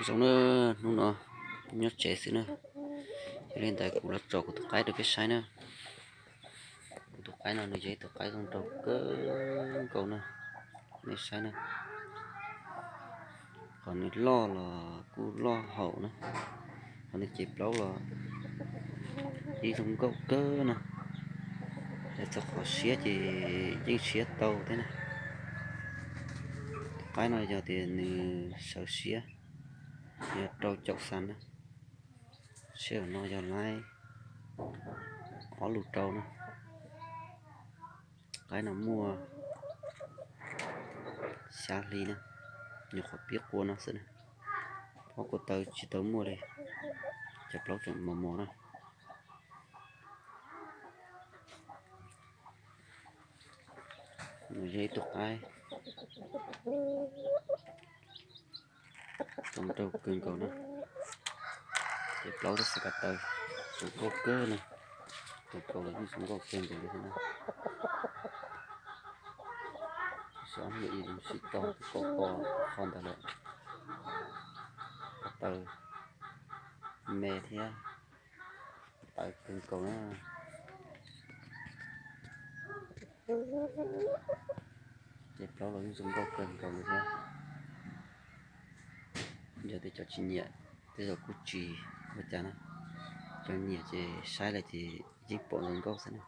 Zoo na, hnub no nyob tsev xwb na, yog li ntawd kuv los tso kuv tus qaib rau peb saib na. Kuv tus qaib no nws yog ib tug qaib zoo nraug kawg nkaus na, nej saib na. Qhov nws loj los kuj loj haum na, qhov nws cev plaub los yeej zoo nkauj kawg na. Yog txog qhov siab ces yeej siab tau thiab na. Tus qaib no yog tias nws sawv siab yog rau caum xas na, sij hawm no yog lab ob lus rau na. Qaib no muaj xya hli na, nyuam qhuav pib qua no xwb na, ob ko taw tsis tau muaj li, cov plaub tseem mos mos na. Nws yog ib tug qaib zoo nraug kawg nkaus na, ces plaub tab xav ka taw zoo nkauj kawg na, tus kaus los yeej zoo nkauj kawg nkaus li thiab na. Sib tau tus kaus qo ntawd lawm, ka taw me thiab, taw kawg nkaus na. Ces plaub los yeej zoo nkauj kawg nkaus li thiab. Yog tias cov tsis nyiam tej zaum kuj tsis ua cas na, cov nyiam ces saib lawm ces yeej pom zoo nkauj xwb na.